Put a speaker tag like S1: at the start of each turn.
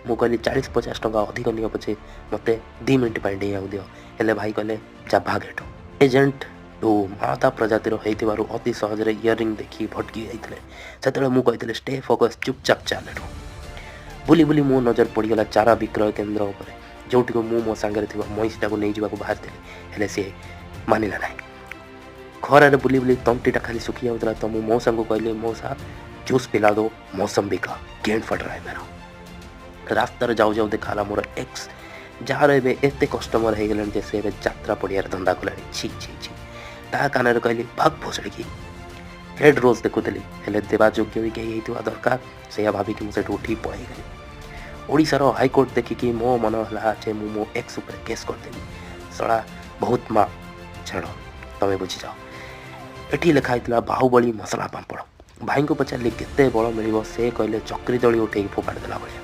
S1: ମୁଁ କହିଲି, 40-50 ଟଙ୍କା ଅଧିକ ନିଅ ପଛେ, ମୋତେ 2 ମିନିଟ୍ ପାଇଁ ଡେଇଁବାକୁ ଦିଅ। ହେଲେ ଭାଇ କହିଲେ, ଯା ଭାଗ ଏଠୁ। ଏଜେଣ୍ଟ ମାତା ପ୍ରଜାତିର ହେଇଥିବାରୁ ଅତି ସହଜରେ ଇୟରିଂ ଦେଖି ଭଟକି ଯାଇଥିଲେ। ସେତେବେଳେ ମୁଁ କହିଥିଲି, ଷ୍ଟେ ଫୋକସ୍, ଚୁପଚାପ ଚାଲ ଏଠୁ। ବୁଲି ବୁଲି ମୋ ନଜର ପଡ଼ିଗଲା ଚାରା ବିକ୍ରୟ କେନ୍ଦ୍ର ଉପରେ, ଯେଉଁଠିକୁ ମୁଁ ମୋ ସାଙ୍ଗରେ ଥିବା ମଇଁଷିଟାକୁ ନେଇଯିବାକୁ ବାହାରିଥିଲି। ହେଲେ ସିଏ ମାନିଲା ନାହିଁ। ଖରାରେ ବୁଲି ବୁଲି ତଣ୍ଟିଟା ଖାଲି ଶୁଖି ଯାଉଥିଲା। ତ ମୁଁ ମଉସାଙ୍କୁ କହିଲି, ମଉସା, ଜୁସ୍ पिला दो मौसम्बी का, गेंद फट रहा है मेरा। ରାସ୍ତାରେ ଯାଉ ଯାଉ ଦେଖା ହେଲା ମୋର ଏକ୍ସ, ଯାହାର ଏବେ ଏତେ କଷ୍ଟମର ହେଇଗଲେଣି ଯେ ସେ ଏବେ ଯାତ୍ରା ପଡ଼ିଆରେ ଧନ୍ଦା କଲାଣି। ଛି ଛି ଛି। ତା କାନରେ କହିଲି, ଭାଗ ଭୋସଡ଼ିକି। ରେଡ୍ ରୋଜ୍ ଦେଖୁଥିଲି, ହେଲେ ଦେବା ଯୋଗ୍ୟ ବି କେହି ହେଇଥିବା ଦରକାର। ସେଇଆ ଭାବିକି ମୁଁ ସେଠୁ ଉଠିକି ପଳେଇଗଲି। ଓଡ଼ିଶାର ହାଇକୋର୍ଟ ଦେଖିକି ମୋ ମନ ହେଲା ଯେ ମୁଁ ମୋ ଏକ୍ସ ଉପରେ କେସ୍ କରିଦେବି। ଶଳା ବହୁତ ମା, ଛାଡ଼, ତମେ ବୁଝିଯାଅ। ଏଠି ଲେଖା ହେଇଥିଲା ବାହୁବଳୀ ମସଲା ପାମ୍ପଡ଼। ଭାଇଙ୍କୁ ପଚାରିଲି, କେତେ ବଳ ମିଳିବ? ସେ କହିଲେ, ଚକ୍ରି ଦଳି ଉଠେଇକି ଫୋପାଡ଼ି ଦେଲା ଭଳିଆ।